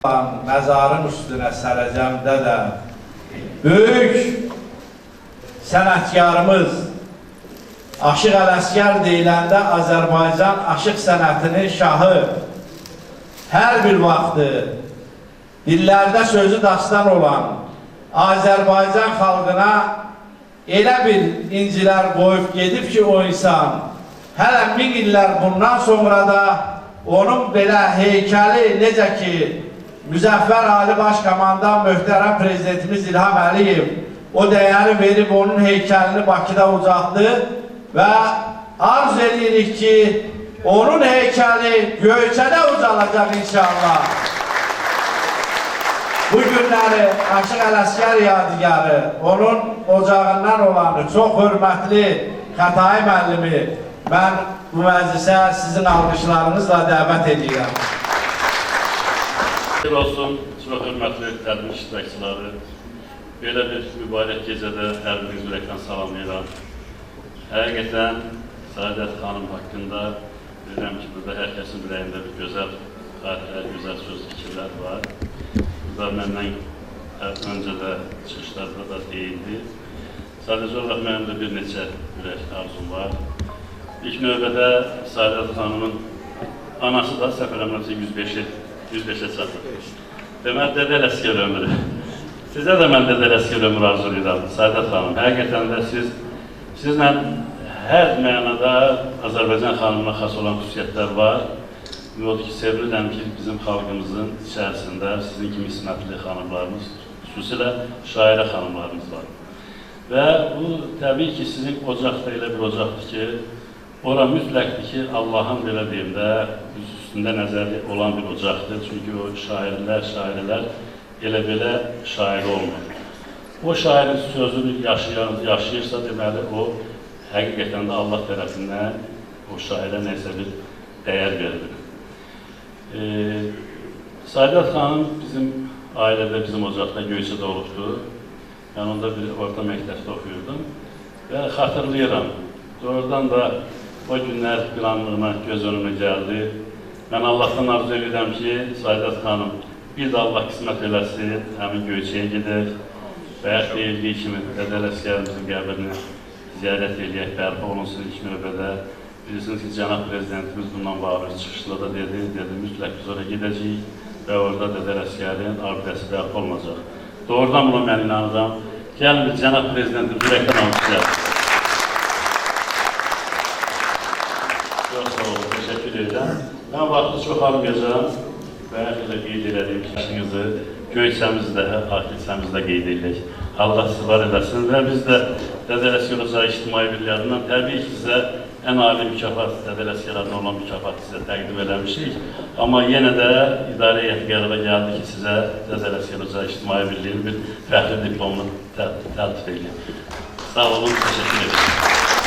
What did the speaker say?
Məzarın üstünə sərəcəm dədə. Böyük sənətkarımız Aşıq Ələsgər deyiləndə Azərbaycan aşıq sənətinin şahı, hər bir vaxtı dillərdə sözü dastan olan Azərbaycan xalqına elə bir incilər qoyub gedib ki, o insan hələ min illər bundan sonra da onun belə heykəli necə ki Müzəffər Ali Baş Komandan möhtərəm Prezidentimiz İlham Əliyev o dəyəri verib onun heykəlini Bakıda ucaltdı və arzu edirik ki, onun heykəli Göyçədə ucalacaq inşallah. Bu günləri Aşıq Ələsgər yadigarı, onun ocağından olanı çox hörmətli Xətai müəllimi mən bu məclisə sizin alqışlarınızla dəvət edirəm. Xeyir olsun, çox hörmətli tədbir iştirakçıları. Belə bir mübarək gecədə hər birinizi ürəkdən salamlayıram. Həqiqətən Səadət xanım haqqında bilirəm ki, burada hər kəsin ürəyində bir gözəl xatirələr, gözəl söz, fikirlər var. Burada məndən öncə də çıxışlarda da deyildi. Sadəcə olaraq mənim də bir neçə ürək arzum var. İlk növbədə Səadət xanımın anası da səhv eləmirəmsə 105-ə çatır. Deməli, Dədə Ələsgər ömrü. Sizə də mən Dədə Ələsgər ömrü arzulayıram, Səadət xanım. Həqiqətən də sizlə hər mənada Azərbaycan xanımına xas olan xüsusiyyətlər var. Odur ki, sevinirəm ki, bizim xalqımızın içərisində sizin kimi ismətli xanımlarımız, xüsusilə şairə xanımlarımız var. Və bu, təbii ki, sizin ocaq da elə bir ocaqdır ki, ora mütləqdir ki, Allahın belə deyim də, üstündə nəzəri olan bir ocaqdır. Çünki o şairlər, şairələr elə belə şair olmur. O şairin sözünü yaşayırsa, deməli, o həqiqətən də Allah tərəfindən o şairə nəsə bir dəyər verilir. Səadət xanım bizim ailədə, bizim ocaqda Göyçədə olubdur. Mən onda bir orta məktəbdə oxuyurdum və xatırlayıram. Doğrudan da o günlər bir anlığına göz önümə gəldi. Mən Allahdan arzu edirəm ki, Səadət xanım, bir də Allah qismət eləsin, həmin Göyçəyə gedək. Bayaq deyildiyi kimi Dədə Ələsgərimizin qəbrini ziyarət eləyək, bərpa olunsun ilk növbədə. Bilirsiniz ki, cənab Prezidentimiz bundan bağlı çıxışda da dedi, mütləq biz oraya gedəcəyik və orada Dədə Ələsgərin abidəsi bərpa olunacaq. Doğrudan buna mən inanıram. Gəlin bir cənab Prezidentimiz ürəkdən alqışlayaq. Çox sağ olun, təşəkkür edirəm. Mən vaxtı çox almayacağam. Bayaq elə qeyd elədiyim ki, yaşınızı Göyçəmizdə, Ağkilsəmizdə qeyd edirik. Allah sizi var eləsin və biz də Dədə Ələsgər Ocağı İctimai Birliyi adından təbii ki, sizə ən ali mükafat, Dədə Ələsgər adına olan mükafatı sizə təqdim eləmişik. Amma yenə də idarə heyəti qərara gəldi ki, sizə Dədə Ələsgər Ocağı İctimai Birliyinin bir fəxri diplomunu təltif edeyim. Sağ olun, təşəkkür edirəm.